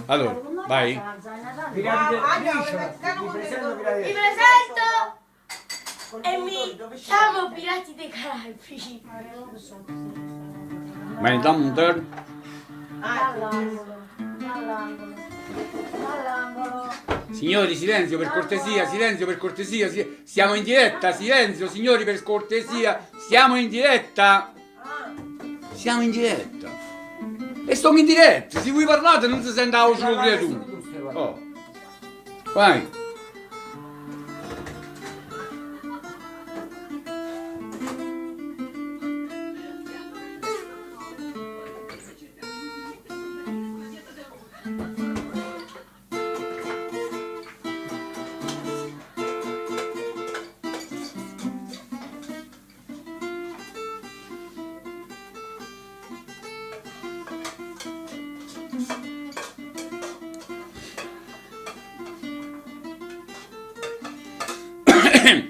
Allora, vai. Pirati Ah, mi presento Pirati Mi presento e mi chiamo Pirati dei Caraibi. Meine Damen und Herren, Dall'angolo, dall'angolo, dall'angolo. signori, silenzio per cortesia, silenzio per cortesia, siamo in diretta, silenzio, signori, per cortesia, siamo in diretta. Siamo in diretta. E sto in diretta, se voi parlate non si sente la voce della creatura. Oh. Vai.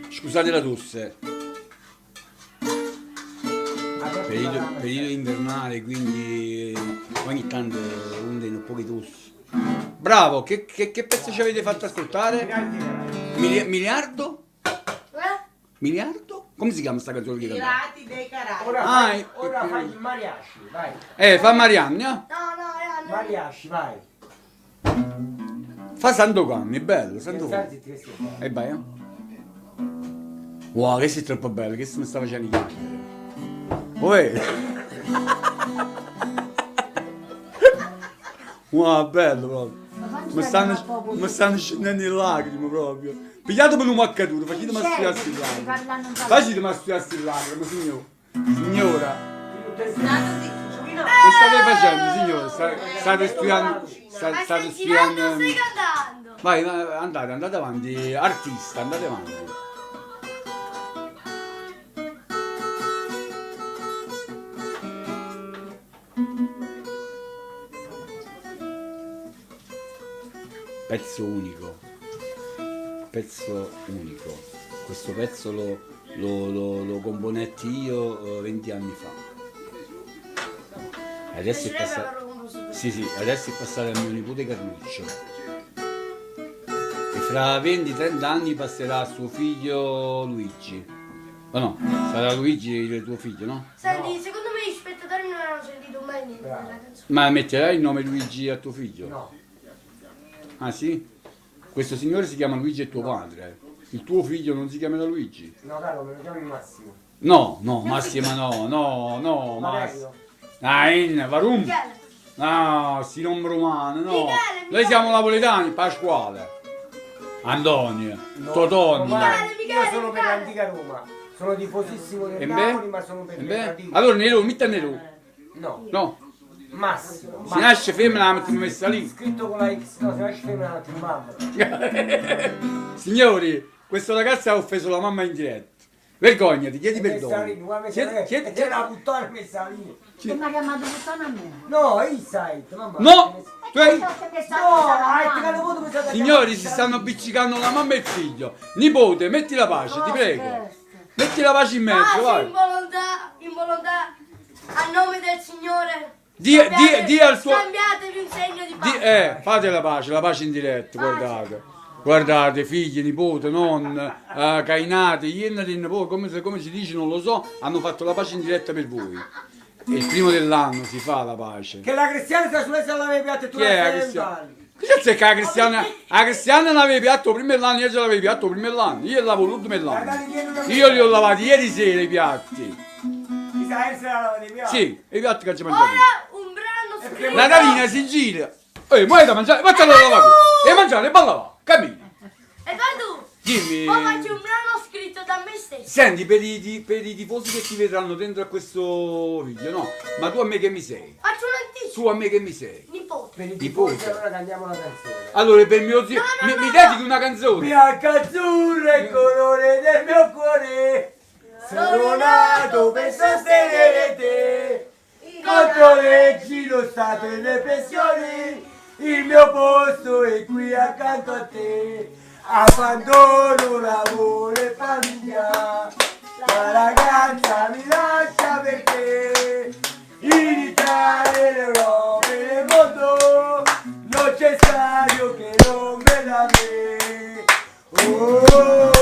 Scusate la tosse. Periodo invernale, quindi ogni tanto uno tiene un po' di tosse. Bravo, che pezzo ci avete fatto ascoltare? Miliardo? Eh? Miliardo? Come si chiama sta canzone che Pirati dei Caraibi. Ora, Ah, ora fai il mariachi, vai. Fa Marianna. No, no, no. Mariachi, vai. Fa Sandokan, è bello, Sandokan. Senti che stai facendo. E vai, eh. Wow, questo è troppo bello, questo mi sta facendo chiacchiere. Uè. Wow, bello proprio. Mi stanno scendendo in lacrime proprio. Pigliatemi un maccatura, facetemi a studiare queste lacrime. Facetemi a studiare queste lacrime, signore. Signora. Che state facendo, signora? State studiando. Ma State stai girando o studiando. stai cantando? Vai, andate, andate avanti, artista, andate avanti. Pezzo unico, pezzo unico. Questo pezzo lo componetti io 20 anni fa. Adesso è passato. Sì, sì, adesso è passato al mio nipote Carluccio. E fra 20-30 anni passerà a suo figlio Luigi. Ma no, sarà Luigi il tuo figlio, no? Senti, secondo me gli spettatori non hanno sentito mai niente della canzone. Ma metterai il nome Luigi a tuo figlio? No. Ah sì? Questo signore si chiama Luigi e tuo padre. Il tuo figlio non si chiamerà Luigi? No, caro, me lo chiami Massimo. No, no, Massimo no, no, no, Massimo. Nein, warum? Michele, No, sti nomi romani, no. Michele, Michele. Noi siamo napoletani, Pasquale, Antonio, No, Totonno. Romano. Michele, Io sono per Michele. l'antica Roma. Sono tifosissimo E del me? Napoli, ma sono per E le me? tradizioni. Allora Nero, metti a Nero. No, No, Massimo. se nasce femmina la mettiamo messa lì. Scritto con la X, no, se nasce femmina la mettiamo mamma. Signori, questo ragazzo ha offeso la mamma in diretta. Vergognati, chiedi perdono. Chiedi, Chiedi, la puttana messa lì. Che mi ha chiamato puttana a me. No, Inside, mamma. No! Tu hai... No, hai Signori, si stanno appiccicando la mamma e il figlio. Nipote, metti la pace, ti prego. Metti la pace in mezzo, Pace vai. in volontà, in volontà, a nome del Signore. Di al suo... Scambiatevi un segno di pace. Fate la pace in diretta, guardate. Guardate, figli, nipote, nonne, cainate, ieri, come si dice, non lo so, hanno fatto la pace in diretta per voi. E il primo dell'anno si fa la pace. Che la Cristiana sta sulla sala aveva piatto e tu Chi è la Cristiana? Che c'è che la Cristiana? La Cristiana non aveva piatto prima dell'anno, io ce l'avevo piatto prima dell'anno, io lavo l'ultimo dell'anno. Io li ho lavati ieri sera i piatti. Sì, i piatti che ci mangiamo. Ora un brano scritto. Natalina si gira. Ehi, muore da mangiare, vattene a lavare. E mangiare, e balla va, cammina. E poi tu, Dimmi. poi faccio un brano scritto da me stesso. Senti, per i tifosi che ti vedranno dentro a questo video, no? Ma tu a me che mi sei? Faccio un anticipo. Tu a me che mi sei? Nipote. Per i tifosi Nipote. allora cantiamo la canzone. Allora, per mio zio, No, no, mi no, dedichi una canzone? Bianca azzurra è il colore del mio cuore. Sono nato per sostenere te. Contro leggi, lo Stato e le pressioni. Il mio posto è qui accanto a te. Abbandono lavoro e famiglia. La ragazza mi lascia perché in Italia, in Europa e nel mondo da me. Oh.